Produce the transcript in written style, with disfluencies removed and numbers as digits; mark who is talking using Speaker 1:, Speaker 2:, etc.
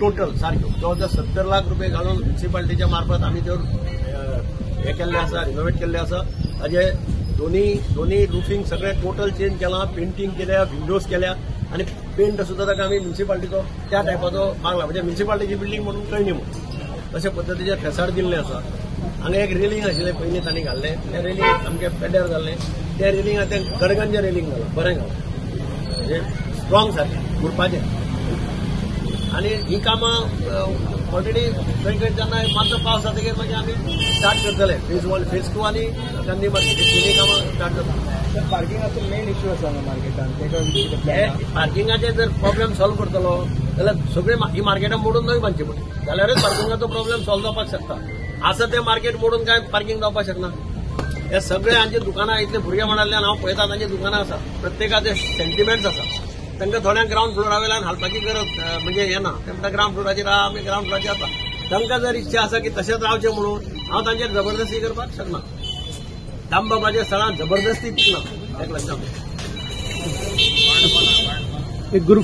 Speaker 1: Total सारक्यो जवळ जवळ 70 लाख रुपये घालून म्युन्सिपाल्टीच्या मार्फत आमी त्यो हे केल्ले आसा, रिनोवेट केल्ले आसा. ताजे दोन्ही रुफिंग सगळें टोटल चेंज केलां, पेंटींग केल्या, विंडोज केल्या आनी पेंट सुद्दां ताका आमी म्युन्सिपाल्टीचो त्या टायपाचो मारला, म्हणजे म्युन्सिपाल्टीची बिल्डींग म्हणून कळणी म्हणून तशा पद्दतीचे फेसाड दिल्लें आसा. हांगा एक रेलिंग आशिल्लें पयलीं तांणी घाल्लें, तें रेलिंग सामकें पेड्ड्यार जाल्लें, तें रेलिंग आतां गडगंज रेलिंग घालां, बरें घालां, म्हणजे स्ट्रॉंग सारकें उरपाचें. आनी ही कामां ऑलरेडी खंय खंय जेन्ना मातसो पावस जातकीर मागीर आमी स्टार्ट करतले फेज 1, फेज 2 आनी गांधी मार्केट ही तिनूय कामां स्टार्ट जाता.
Speaker 2: पार्किंगाचो मेन इश्यू आसा मार्केटान, तेका
Speaker 1: पार्किंगाचे जर प्रॉब्लेम सॉल्व करतलो जाल्यार सगळी ही मार्केटां मोडून नवी बांदची पडटली, जाल्यारच पार्किंगाचो प्रॉब्लेम सॉल्व जावपाक शकता. आसा तें मार्केट मोडून काय पार्किंग जावपाक शकना. हे सगळे हांची दुकानां इतले भुरगे म्हणाल्यान हांव पळयता तांची दुकानां आसा, प्रत्येकाचे सेंटिमेंट्स आसा. तांकां थोड्यांक ग्रावंड फ्लोरा वयल्यान हालपाची गरज म्हणजे हे ना, ते म्हणटा ग्रावंड फ्लोराचेर आहा, आमी ग्रावंड फ्लोराचेर आसा. तांकां जर इच्छा आसा की तशेंच रावचें म्हणून हांव तांचेर जबरदस्ती करपाक शकना. दामबाबाच्या स्थळांत जबरदस्ती टिकना, एक लक्षात.
Speaker 3: एक ग्रुप.